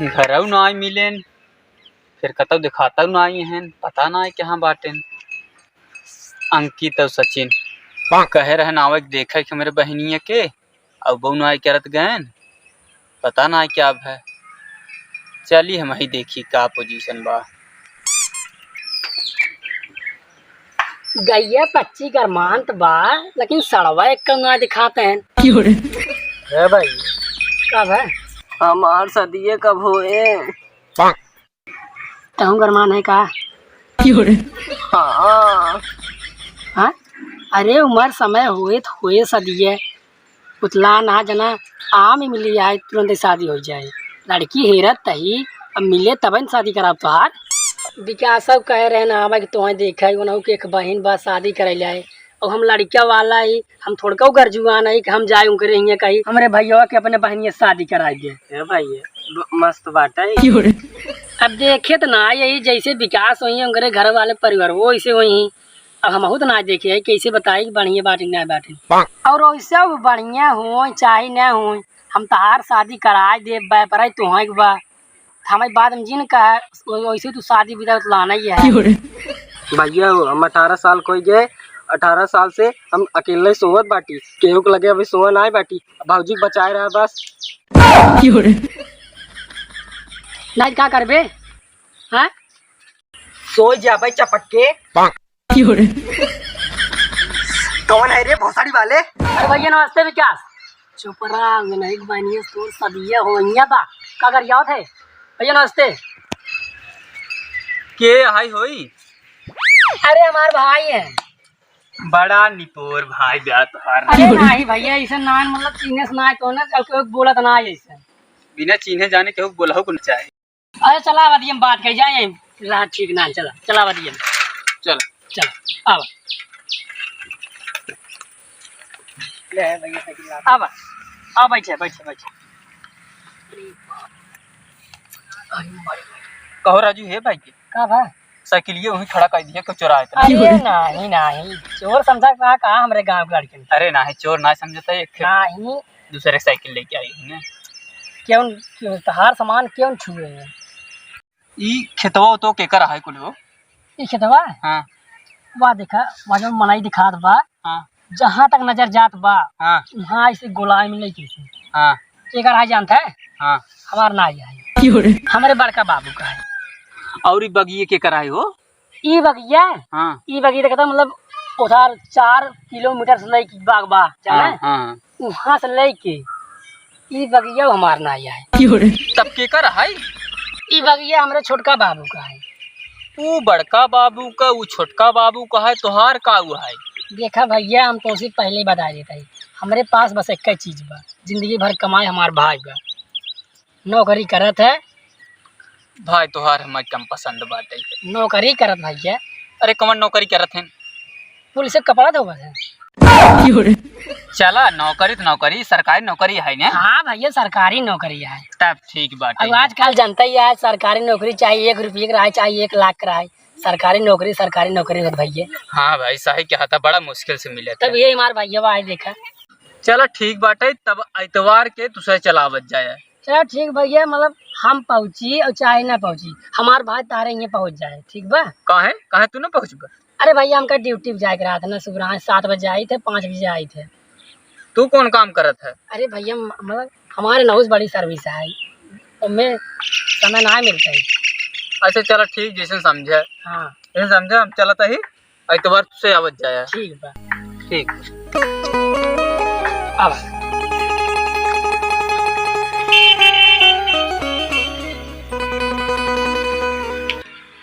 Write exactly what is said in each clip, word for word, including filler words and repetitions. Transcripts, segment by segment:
घरउ नाहीं मिलेन, फिर कतउ देखातउ नाहीं हैं, पता नाहीं कहाँ बाटेन। अंकित अउर सचिन कहे रहेन आवइ के देखइ के हमरे बहिनिया के, अउर बउ नाहीं करत गएन, पता नाहीं का भए। चली हमहीं देखी का position बा। गइया पच्ची गरमांत बा, लेकिन सड़वा एक कम ना दिखात हैं। क्यों रे? ए भाई। का भए? हमार सदिये कब होए? तहूँ गरमान है का? क्यों रे? हाँ। हाँ? अरे उमर समय होए त होए सदिये। उतला ना जना, आम इमली आए, तुरंत ही शादी होइ जाए। लड़की हेरत तही, अब मिले तबे न शादी कराब तोहार। विकास सब कहे रहेन आवइ के तोहइ देखइ, उनहु के एक बहिन बा, शादी करइ लाए। अब हम लड़किया वाला ही, हम थोड़का गरजुआन ही कि हम जाए उनकरे हियाँ कही, हमरे भइया के अपने बहिनिया से शादी कराइ दे। ए भाई, ब-, मस्त बात है। अब देखे त ना यही जैसे विकास होइहैं, उनकरे घर वाले परिवार वो ऐसे होइहैं। अब हमहू त ना देखे है, कैसे बताई कि बढ़िया बाटे कि ना बाटे। अउर वैसे अब बढ़िया होए चाहे ना होए, हम तहार शादी कराए देब, बा, पर आई तोहई के बा। हमें बाद में जिन कहा, वै-, वैसे तू शादी विदा उतलाना ही है। भैया हो, हम अठारह साल कोई गए, अठारह साल से हम अकेले सोवत बाटी, केहू के लगे अभी सोवा नाहीं बाटी, भौजी के बचाए रहा बस। नाहीं का करबे? हाँ? सो जाबे चपक के। कौन है रे भोसड़ी वाले? अरे भैया नमस्ते विकास। चुप रहा, विनायक बानिया तोर सदिया हो, हियाँ बा। का कर जावत है? भैया नमस्ते। के हाय होई? अरे हमार भाई है। बड़ा निपोर भाई ब्याह तोहार। अरे नाहीं भैया, ऐसे ना मतलब चिन्हे से ना तो ना, अब केहू बोलत ना ऐसे। बिना चिन्हे जाने केहू बोलहु को न चाहे। अरे चला बदियम बात कही जाए, राह ठीक ना, चला, चला बदियम। चल। चला, आवा। ले भैया साइकिल ला। आवा, आ बैठे, बैठे, बैठे। कहो राजू, हे भाई के का भा? साइकिलिया वहीं खड़ा कर दिया, कोई चोरा है तो। अरे नाहीं, नाहीं, चोर समझा कहा, कहा हमरे गाँव के लड़के। अरे नाहीं, चोर ना समझता है, एक नाहीं। दूसरे साइकिल लेके आई है ना। क्यों, क्यों, तोहार सामान क्यों छुए हैं? ई खेतवा तो केकर है कुल हो? ई खेतवा? हाँ। वाह देखा, वहाँ जो मनई दिखात बा, हाँ। जहाँ तक नजर जात बा, हाँ। वहाँ ऐसे गोलाई में नहीं कैसे। हाँ। केकर है जानता है? हाँ। हमार ना है। हमरे बड़का बाबू का है। और ई बगिये केकर है हो? ई बगिया? हाँ। ई बगिया देखता मतलब उधर चार किलोमीटर से लेके बाग बा, जाने? हाँ, हाँ। उहाँ से लेके ई बगिया हमार ना है। तब केकर है? ई बगिया हमरे छोटका बाबू का है। ऊ बड़का बाबू का, ऊ छोटका बाबू का है, तोहार का ऊ है? देखा भैया, हम तोसे पहले ही बता देता ही, हमरे पास बस एक ही चीज बा, जिंदगी भर कमाए हमार भाई बा। नौकरी करत है। भाई तोहार हमें कम पसंद बाटे। नौकरी करत भैया। अरे कौन नौकरी करत हैं? पुलिस के कपड़ा धोवत है। चला नौकरी तो नौकरी, सरकारी नौकरी है ने? हाँ भैया सरकारी नौकरी है। तब ठीक बाटे। अब आजकल जनता ही है सरकारी नौकरी चाहे एक रुपये के रहे चाहे एक लाख के रहे, सरकारी नौकरी सरकारी नौकरी होत भैया। हाँ भाई सही कहा था, बड़ा मुश्किल से मिले तब थे। ये हमार भैया भाई देखा। चला ठीक बाटे, तब इतवार के तुसे चलावत जाए। चला ठीक भैया, मतलब हम पहुँची और चाहे ना पहुँची, हमार भाई तारे हियाँ पहुँच जाए, ठीक बा? काहे? काहे तू ना पहुँचबा? अरे भैया हमका ड्यूटी पे जाए के रहा था ना, सुबह सात बजे आई थे, पाँच बजे आई थे। तू कौन काम करत है? अरे भैया म-, मतलब हमारे नौस बड़ी सर्विस है, उनमें समय ना मिलता है। अच्छा चला ठीक, जैसे समझे। हाँ। जैसे समझे हम चलत ही। इतवार से आवत जाया। ठीक बा। ठीक। अब।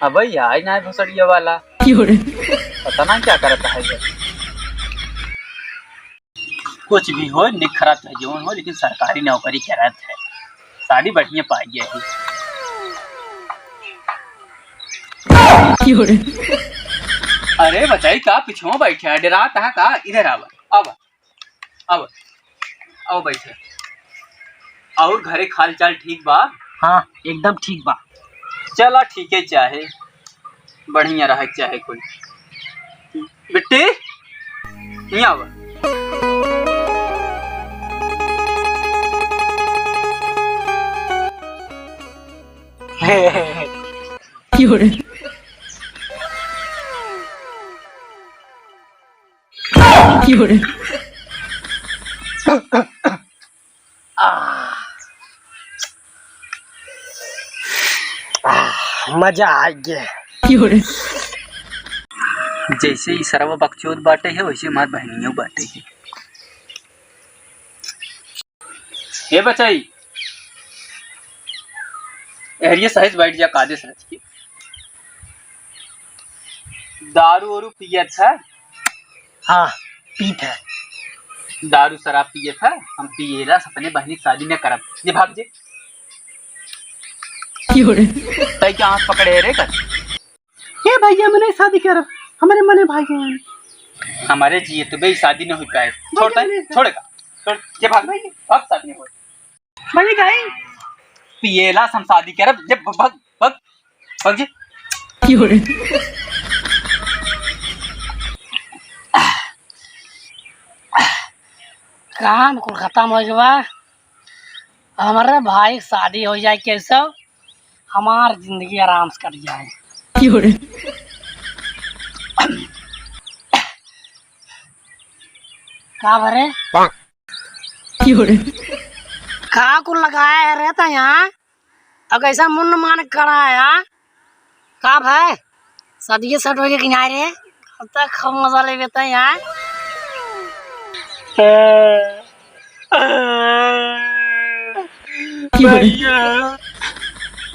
अबे यार, ना भोसड़िया वाला। पता ना क्या करता है ये। कुछ भी हो, निखरत है, जौन हो, लेकिन सरकारी नौकरी करत है। साड़ी बढ़िया पाई है। अरे बचाई, का पिछुआ बैठा है, डरात है का? इधर आवा, आवा, आवा, आवा बैठे। और घरे के हाल चाल ठीक बा? हाँ, एकदम ठीक बा। चला ठीक है, चाहे बढ़िया रहे, चाहे कुल। बिट्टी, हियाँ आवा। 有人，有人。 आह, आह, मजा आ गया। 有人। जैसे ई सरवा बकचोद बाटे है, वैसे हमार बहनियों बाटे है। ए बचाई, एहरिये सहेज बैठ जा, कादे सहेज के। दारू ओरू पियत है? हाँ, पीत है। दारू शराब पियत है, हम पियला से अपने बहनी की शादी न करब। जे भाग जे। 有人। तै क्या हाथ पकड़े है रे कर? ए भैया, मने शादी करब, हमरे मने भाई हैं। हमारे जिए तो बे शादी न हो पाए। छोड़ भैया, तै, नहीं। छोड़ेगा। छोड़, जे भाग, भाई। भाग, शादी नहीं हो। भैया, काहे? पियला से हम शादी करब, जे भ-, भाग, भाग, भाग जे। 有人। काम कुल खतम होइ गवा। हमरे भाई क शादी होइ जाए कैसो, हमार जिंदगी आराम से कट जाए। 有人। का भरे? 有人। का कुल लगाया है रे त यहाँ? अब कैसा मुंड मान खड़ा है यहाँ? का भाई, शादी सेट होइ गए कि नाहीं रे? अब तक खूब मजा लेबे त यहाँ। भैया,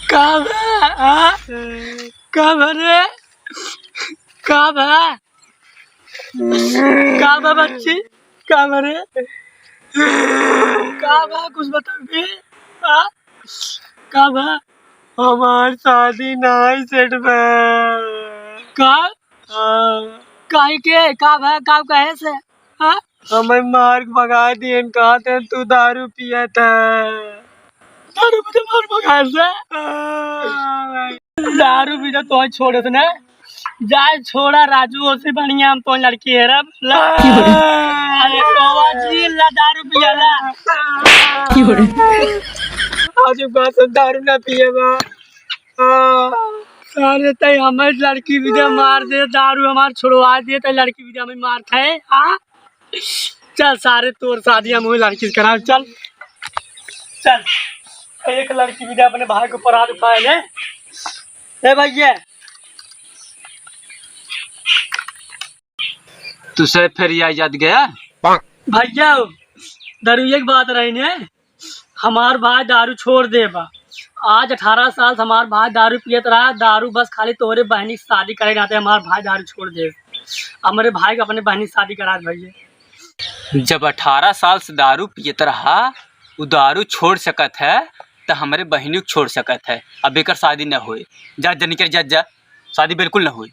का बा? हाँ? का बा रे? का बा? का बा बच्ची? का बा रे? का बा? कुछ बता बे। हाँ? का बा? हमार शादी नाहीं सेट बा। का? हाँ। काहे के? का बा? का कहे से? हाँ? हमें मार के भगा दिहन, कहत हैं तू दारू पियत है। दारू पी के मार भगा से? हाँ। दारू पी के तो छोड़त ना। जाए छोड़ा राजू, ओसे बढ़िया हम तो लड़की हेरब। ला। अरे बाबा जी, ला दारू पिया ला। आज के बाद से दारू ना पिएबा। हाँ। सारे तै हमें लड़की भी दे मार दे, दारू हमार छोड़वा दे, तै लड़की भी दे हमें मार खाए। हाँ। चल सारे, तोर शादी हम वही लड़की से कराएब। चल, चल, एक लड़की भी दे अपने भाई को परा उठाए ले। ए भैया, तू से फिर या याद गया? भैया, दारू एक बात रही ने, हमार भाई दारू छोड़ देबा। आज अठारह साल से हमार भाई दारू पियत रहा, दारू बस खाली तोहरे बहनी की शादी करे नाते हमार भाई दारू छोड़ दे। हमरे भाई को अपने बहनी की शादी करा दे भैया। जब अठारह साल से दारू पियत रहा, उ दारू छोड़ सकत है, त हमरे बहनी को छोड़ सकत है। अब एकर शादी न होए। जा, जा निकल, जा, जा। शादी बिल्कुल न होए।